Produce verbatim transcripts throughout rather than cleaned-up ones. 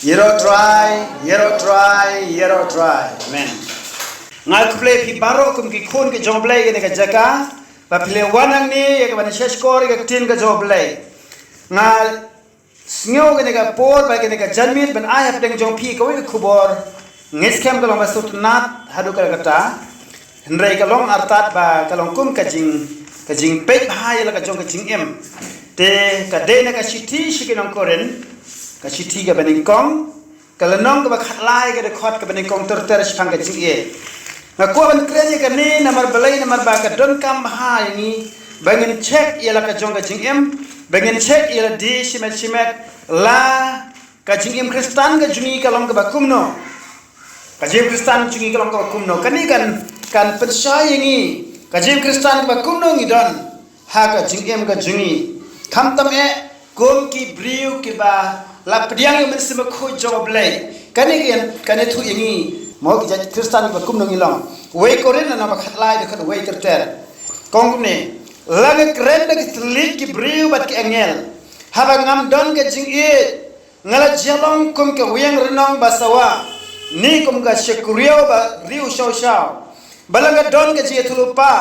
Ïaroh Trai, ïaroh Trai, ïaroh Trai. Amen. Nga khublei phi baroh kum ki khun ki jong U Blei kane ka jaka. Ba phi la wan hangne ïa ka ban shahshkor ïa ka ktien ka jong U Blei. Nga sngew kane ka por ba kane ka janmiet ban ai hapdeng jong phi kawei ka khubor. Ngeit skhem ka long ba sngewtynnat haduh katta. Hynrei ka long artat ba ka long kum ka jing, ka jingpeit bha ïa la ka jong ka jingim. Te ka dei na ka shithi sha ki nong Korinth, ka shithi kaba nyngkong, ka lynnong kaba khatlai, ka dkhot kaba nyngkong ter ter shaphang ka jingïeit. Nga kwah ban kren ïa kane namar balei, namar ba ka donkam bha ïa ngi ba ngin check ïa la ka jong ka jingim, ba ngin check ïa lade shimet shimet, la ka jingim Khristan ka jong ngi ka long kaba kumno. Ka jingim Khristan jong ngi ka long kaba kumno. Kane kan, kan pynshai ïa ngi ka jingim Khristan kaba kumno ngi don ha ka jingim ka jong ngi. Khamtam eh kum ki briew kiba la pdiang ïa U Mynsiem Bakhuid jong U Blei. Kane kan, kan ïathuh ïa ngi mo ki jait Khristan kiba kumno ngi long. Wei Korinth lynnong ba khatlai, dkhot wei ter ter. Ka ong kumne, la nga kren da ki thylliej ki briew bad ki angel, haba ngam don ka jingïeit, nga la jia long kum ka wiang rnong ba sawa, ne kum ka shakriaw ba riewshaw shaw. Ba la nga don ka jingïathuhlypa,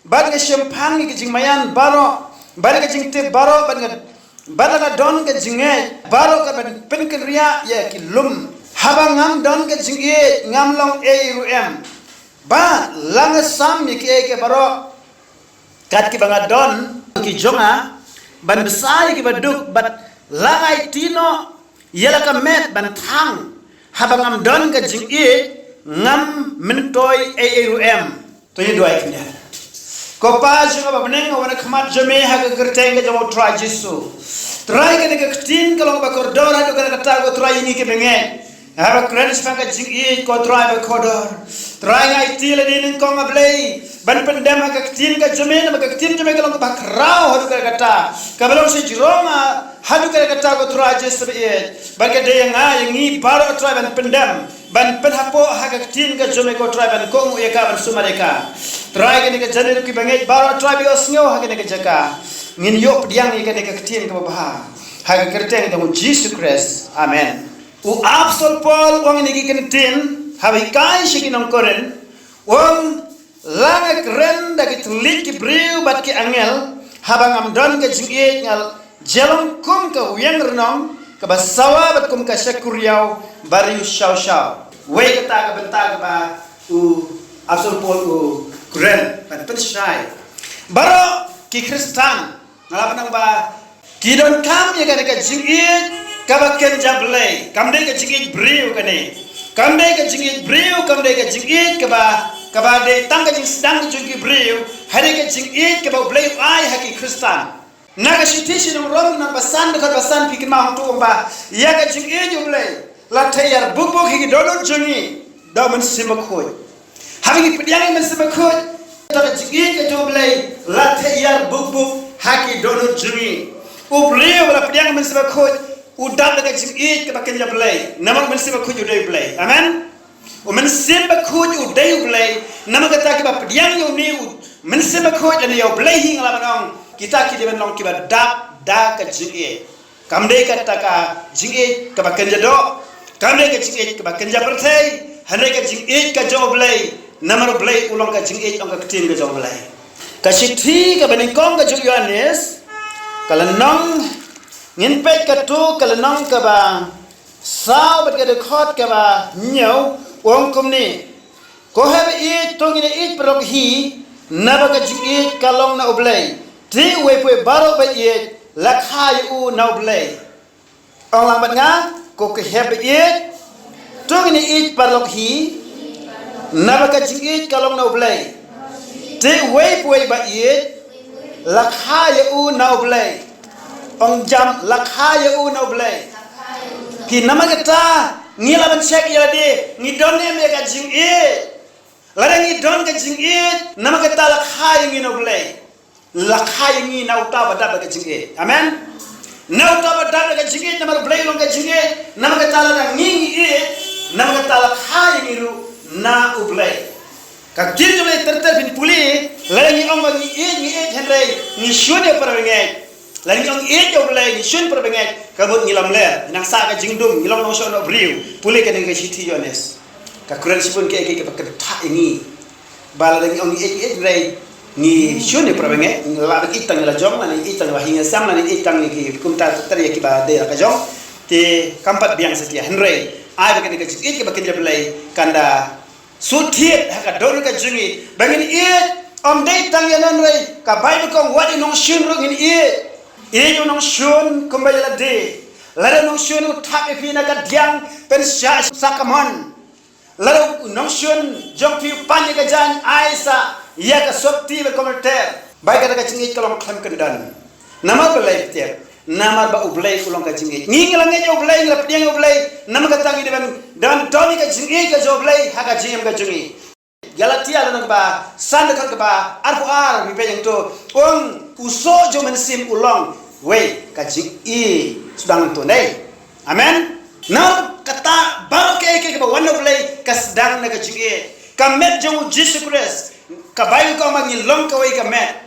bad nga shemphang ïa ka jingmaïan baroh, bad ka jingtip baroh, bad nga, bad la nga don ka jingngeit baroh, ka ban pynkynriah ïa ki lum. Haba ngam don ka jingïeit, ngam long ei ei ruh em. Ba la nga sam ïa kiei kiei baroh kat kiba nga don, ki jong nga, ban bsa ïa kiba duk, bad la nga aiti noh ïa la ka met ban thang. Haba ngam don ka jingïeit, ngam myntoi ei ei ruh em. To ngin duwai khyndiat. Ko Pa jong nga ba bneng, nga wan ha khmat jong me ha ka kyrteng ka jong U Trai Jisu. Trai, kane ka ktien ka long kaba kordor haduh katta katta, ko Trai, ïa ngi kiba ngeit. Haba kren shaphang ka jingïeit, ko Trai ba kordor. Trai, nga aiti lade nyngkong, A Blei, ban pyndem ha ka ktien ka jong me, namar ka ktien jong me ka long kaba khraw haduh katta katta, kaba long shajrong haduh katta katta, ko Trai Jisu baieit. Bad ka dei ïa nga, ïa ngi baroh, Trai, ban pyndem, ban pynhapoh ha ka ktien ka jong me, ko Trai, ban kohnguh ïa ka, ban sumar ïa ka. Trai, kane ka janmiet, kiba ngeit baroh, Trai, ba ïohsngew ha kane ka jaka, ngin ïoh pdiang ïa kane ka ktien kaba bha, ha ka kyrteng jong U Jisu Khrist. Amen. U Apostol Paul u ong ïa kine ki kyntien haba hikai sha ki nong Korinth, u ong, la nga kren da ki thylliej ki briew bad ki angel, haba ngam don ka jingïeit, nga jia long kum ka wiang rnong kaba sawa bad kum ka shakriaw ba riewshaw shaw. Wei kata ka bynta kaba u Apostol Paul u kren ban pynshai. Baroh ki Khristan, nga la ban ong ba ki donkam ïa kane ka jingïeit kaba kynja Blei. Kam dei ka jingïeit briew kane. Kam dei ka jingïeit briew, kam dei ka jingïeit kaba, kaba dei tang ka jingsdang jong ki briew. Hynrei ka jingïeit kaba U Blei u ai ha ki Khristan. Na ka shithi sha ki nong Rom lynnong ba san, dkhot ba san, phi kynmaw hangto, u ong ba ïa ka jingïeit U Blei la theh ïar buk buk ha ki dohnud jong ngi da U Mynsiem Bakhuid. Haba ngi pdiang ïa U Mynsiem Bakhuid, kata ka jingïeit ka jong U Blei la theh ïar buk buk ha ki dohnud jong ngi. U briew uba la pdiang ïa U Mynsiem Bakhuid u dap da ka jingïeit kaba kynja Blei, namar U Mynsiem Bakhuid u dei U Blei. Amen. U Mynsiem Bakhuid u dei U Blei. Namar kata, kiba pdiang ïa une U Mynsiem Bakhuid lane ïa U Blei hi, nga la ban ong, kita ki dei ban long kiba dap da ka jingïeit. Kam dei kata ka jingïeit kaba kynja doh, kam dei ka jingïeit kaba kynja pyrthei, hynrei ka jingïeit ka jong U Blei, namar U Blei u long ka jingïeit, ong ka ktien ka jong U Blei. Ka shithi kaba nyngkong ka jong u Ïoannis, ka lynnong, ngin peit kato ka lynnong kaba saw bad ka dkhot kaba hynñiew, u ong kumne: Ko heh ba ïeit, to ngin ïeit paralok hi, naba ka jingïeit ka long na U Blei. Te uwei pa uwei baroh ba ïeit la kha ïa u na U Blei. Ong lang bad nga, ko ki heh ba ïeit, to ngin ïeit paralok hi, naba ka jingïeit ka long na U Blei. Te uwei pa uwei ba ïeit la kha ïa u na U Blei. Ong jam, la kha ïa u na U Blei. Phi, namar kata ngi lah ban check ïa lade, ngi don ne em ïa ka jingïeit. Lada ngi don ka jingïeit, namar kata la kha ïa ngi na U Blei. La kha ïa ngi na uta ba dap da ka jingïeit. Amen. Na uta ba dap da ka jingïeit, namar U Blei u long ka jingïeit, namar kata lada ngi ngi ïeit, namar kata la kha ïa ngi ruh na U Blei. Ka ktien jong U Blei ter ter phin pule, lada ngi ong ba ngi ïeit, ngi ïeit hynrei ngi shun ïa para bangeit, Lada ngi ong ngi ïeit ïa U Blei, ngi shun para bangeit, ka mut ngi lamler, ngi nang sah ka jingdum, ngi long nongshong noh briew. Pule kane ka shithi Ïoannis. Ka kren shibun kiei kiei kiba kynthah ïa ngi. Ba lada ngi ong ngi ïeit, ngi ïeit, hynrei ngi shun ïa para bangeit, ngi lah ban ïeit tang ïa la jong, lane ïeit tang ïa ba hi ïa sem, lane ïeit tang ïa ki kumta ter ter ïa kiba dei la ka jong. Te kam pat biang satia, hynrei ai ba kane ka jingïeit kaba kynja Blei kan da shu thied ha ka dohnud ka jong ngi ba ngin ïeit. Ym dei tang ïa nongrei, ka Baibl ka ong wat ïa nongshun ruh ngin ïeit. Ïeit ïa u nongshun kumba ïa lade. Lada u nongshun u thap ïa phi na ka diang, pynshah sa kamon. Lada u nongshun jong phi u pan ïa ka jaiñ, ai sa ïa ka sopti bad kumta ter. Ba kata ka jingïeit ka long khlem kyndon. Namar balei? Namar ba U Blei u long ka jingïeit. Ngi ngi la ngeit ïa U Blei, ngi la pdiang ïa U Blei. Namar kata ngi dei ban, dei ban don ïa ka jingïeit ka jong U Blei ha ka jingim ka jong ngi. Galatia lynnong ba san, dkhot kaba arphew ar, ngi peit hangto, ong u soh jong u mynsiem u long wei ka jingïeit. Sdang hangto, dei. Amen. Na kata baroh kiei kiei kiba wan na U Blei ka sdang na ka jingïeit. Ka met jong U Jisu Khrist, ka Baibl ka ong ba ngi long kawei ka met.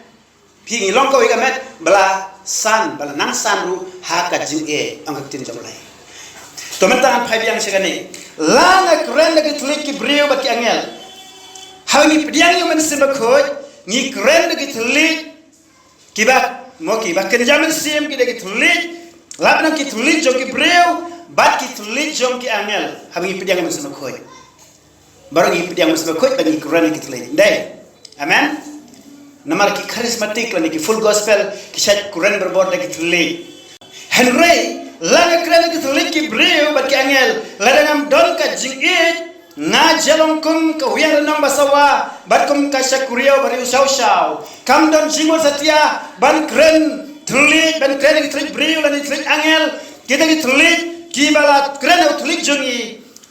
Phi, ngi long kawei ka met, ba la san, ba la nang san ruh ha ka jingïeit, ong ka ktien jong U Blei. To mynta ngan phai biang sha kane. La nga kren da ki thylliej ki briew bad ki angel. Haba ngi pdiang ïa U Mynsiem Bakhuid, ngi kren da ki thylliej kiba, mo, kiba kynja mynsiem, ki dei ki thylliej, lada nang ki thylliej jong ki briew bad ki thylliej jong ki angel. Haba ngi pdiang ïa U Mynsiem Bakhuid, baroh ngi pdiang U Mynsiem Bakhuid ba ngi kren ïa ki thylliej. Dei. Amen. Namar ki charismatic lane ki Full Gospel ki shait kren barabor da ki thylliej. Hynrei la nga kren ïa ki thylliej ki briew bad ki angel, lada ngam don ka jingïeit, nga jia long kum ka wiang rnong ba sawa bad kum ka shakri ïew ba riewshaw shaw. Kam don jingmut satia ban kren thylliej, ban kren ïa ki thylliej briew lane thylliej angel, kita ki thylliej kiba la kren ïa u thylliej jong ngi.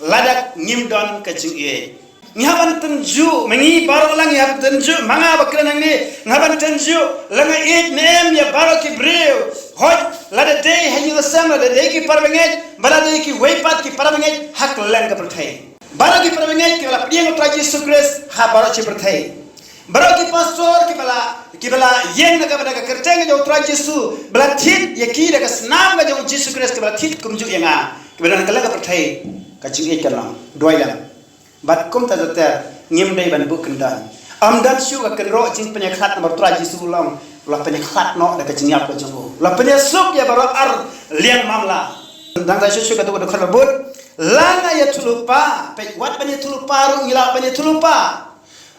Lada ngim don ka jingïeit, ngi hap ban tynjuh, ma ngi baroh lang ngi hap ban tynjuh, ma nga ba kren hangne, nga hap ban tynjuh la nga ïeit ne em ïa baroh ki briew. Hooid, lada dei ha ïing ha sem, lada dei ki para bangeit, ba lada dei kiwei pat ki para bangeit ha kylleng ka pyrthei. Baroh ki para bangeit kiba la pdiang ïa U Trai Jisu Khrist ha baroh shi pyrthei. Baroh ki pastor kiba la, kiba la ïeng na ka bynta ka kyrteng jong U Trai Jisu, ba la thied ïa ki da ka snam ka jong U Jisu Khrist, kiba la thied kumjuh ïa nga, kiba don ha kylleng ka pyrthei. Ka jingïeit ka long, duwai lem. Bad kumta ter ter, ngim dei ban buh kyndon. Ym don shuh ka kynroh jingpynïakhlad namar U Trai Jisu u long u la pynïakhlad noh da ka jingïap ka jong u. U la pynïasuk ïa baroh ar liang mamla. Nangta shuh shuh kata ka dkhot ba bud. La nga ïathuhlypa, peit, wat ban ïathuhlypa ruh ngi lah ban ïathuhlypa.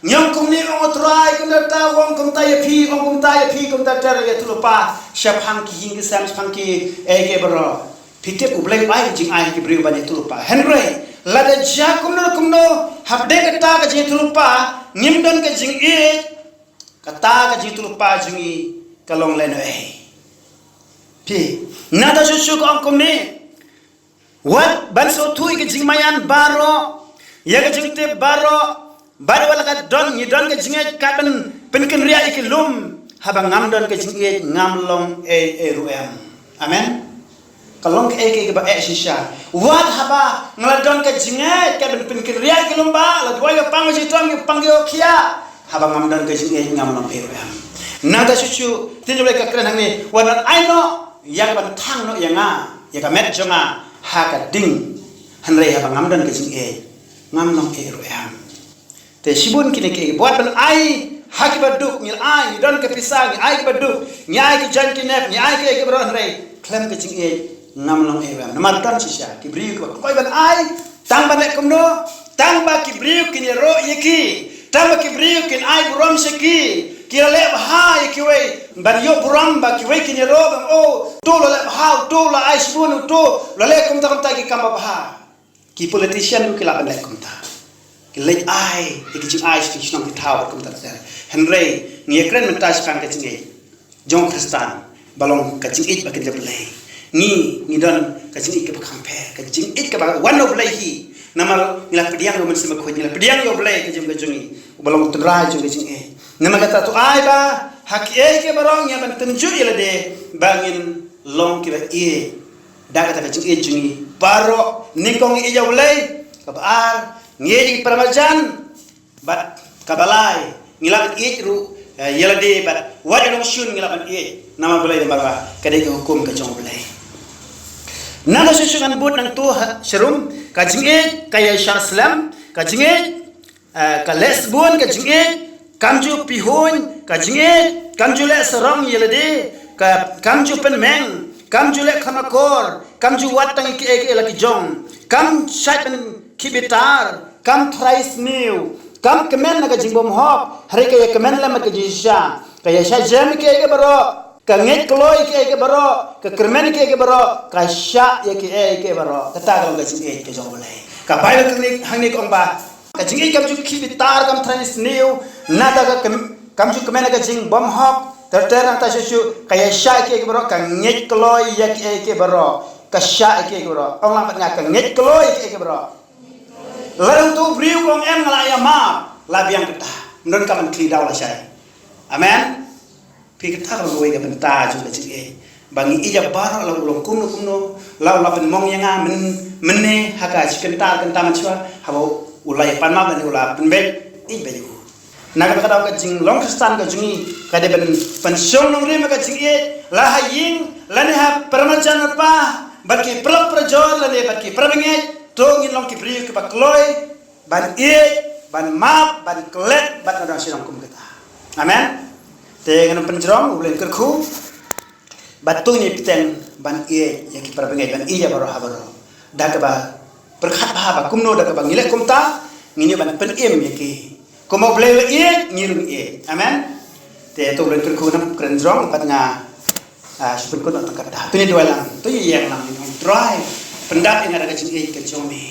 Ngi ong kumne, ong U Trai kumta, ong kumta ïa phi, ong kumta ïa phi, kumta ter, ïathuhlypa shaphang ki ïing ki sem, shaphang kiei kiei baroh. Phi tip U Blei u ai ka jingai ha ki briew ban ïathuhlypa. Hynrei lada jia kumno kumno, hapdeng kata ka jingïathuhlypa ngim don ka jingïeit, kata ka jingïathuhlypa jong ngi ka long lehnohei. Phi, nangta shuh shuh ka ong kumne. Wat ban sngewthuh ïa ka jingmaïan baroh, ïa ka jingtip baroh, bad wat la ka don, ngi don ka jingïeit, kat ban pynkynriah ïa ki lum. Haba ngam don ka jingïeit, ngam long ei ei ruh em. Amen. Ka long kaei kaei kaba eh shisha. Wat haba nga la don ka jingïeit, kat ban pynkynriah ïa ki lum, ba la duwai ka pang ka shitom, ka pang ka khiah. Haba ngam don ka jingïeit, ngam long ei ruh em. Nangta shuh shuh, ktien U Blei ka kren hangne, wat ban ai noh ïa ka ban thang noh ïa nga, ïa ka met jong nga ha ka ding. Hynrei haba ngam don ka jingïeit, ngam long ei ruh em. Te shibun kine kiei, wat ban ai ha kiba duk, ngi ai, ngi don ka pisa, ngi ai kiba duk, ngi ai ki jaiñ ki nep, ngi ai kiei kiba don, hynrei khlem ka jingïeit ngam long ei ruh em. Namar don shisha ki briew kiba kloi ban ai, tang ban leh kumno, tang ba ki briew kin ïaroh ïa ki, tang ba ki briew kin ai burom sha ki, ki la leh bha ïa kiwei, ban ïoh burom ba kiwei kin ïaroh, ban, oh, uto u la leh bha, uto u la ai shibun, uto u la leh kumta kumta ki kam babha. Ki politician ruh ki lah ban leh kumta. Ki leit ai ïa ki jingai sha ki shnong ki thaw bad kumta ter. Hynrei ngi ïakren mynta shaphang ka jingïeit jong u Khristan ba long ka jingïeit ba kynja Blei. Ngi, ngi don ka jingïeit kaba kham pher, ka jingïeit kaba wan na U Blei hi. Namar ngi la pdiang ïa U Mynsiem Bakhuid, ngi la pdiang ïa U Blei ka jingim ka jong ngi, uba long u tynrai jong ka jingïeit. Namar kata to ai ba ha kiei kiei baroh ngi ïa ban tynjuh ïa lade ba ngin long kiba ïeit da kata ka jingïeit jong ngi baroh. Nyngkong ngi ïeit ïa U Blei, kaba ar ngi ïeit ïa ki para marjan, bad kaba lai ngi lah ban ïeit ruh eh, ïa lade bad wat ïa long shun ngi lah ban ïeit. Namar balei? Namar ba ka dei ka hukum ka jong U Blei. Nangta shuh shuh ngan bud nangta ha sharum, ka jingïeit ka ïa shah slem, ka jingïeit, eh, ka leh sbun, ka jingïeit kam ju pihuiñ, ka jingïeit kam ju leh sarong ïa lade, ka kam ju pynmeng, kam ju leh kham akor, kam ju wad tang ïa kiei kiei la ki jong, kam shait ban khih bitar, kam tharai sniew, kam kmen na ka jingbymhok, hynrei ka ïa kmen lem bad ka jingshisha, ka ïa shah jem ïa kiei kiei baroh, ka ngeit kloi ïa kiei kiei baroh, ka kyrmen ïa kiei kiei baroh, ka shah ïa kiei kiei baroh. Kata ka long ka jingïeit ka jong U Blei. Ka Baibl ka hangne, hangne ka ong ba ka jingïeit kam ju khih bitar, kam tharai sniew, nangta ka kyrm-, kam ju kmen na ka jingbymhok, ter ter nangta shuh shuh, ka ïa shah ïa kiei kiei baroh, ka ngeit kloi ïa kiei kiei baroh, ka shah ïa kiei kiei baroh. Ong lang bad nga, ka ngeit kloi ïa kiei kiei baroh. Lada uto u briew u ong em, nga la ïa map, la biang kata. Ym don kam ban khlieh daw lashai. Amen. Phi, kata ka long kawei ka bynta jong ka jingïeit. Ba ngi ïeit ïa baroh, la u long kumno kumno, la u la pynmong ïa nga myn-, mynne ha ka shi kynta ar kynta mynshuwa, haba u la ïa pan map lane u la pynbeit, ïeit beit ïa u. Na kata ka daw ka jinglong Khristan ka jong ngi ka dei ban pynshong nongrim ha ka jingïeit, la ha ïing lane ha para marjan marpa, bad ki paralok parajor lane bad ki parabangeit, to ngin long ki briew kiba kloi ban ïeit, ban map, ban klet bad na dang shnong kum kata. Amen. Te ngan ym pynjrong, U Blei un kyrkhu. Bad to ngin ïa bteng ban ïeit ïa ki parabangeit, ban ïeit ïa baroh ha baroh. Da kaba pyrkhat bha ba kumno da kaba ngi leh kumta, ngin ïoh ban pynim ïa ki. Kumba U Blei u la ïeit, ngi ruh ngi ïeit. Amen. Te to U Blei un kyrkhu, ngam kren jrong bad nga, ah, shu pynkut noh tang katta. To ngin duwai lang, to ngin ïeng lang, ngin ong, Trai, pyndap ïa nga da ka jingïeit ka jong me.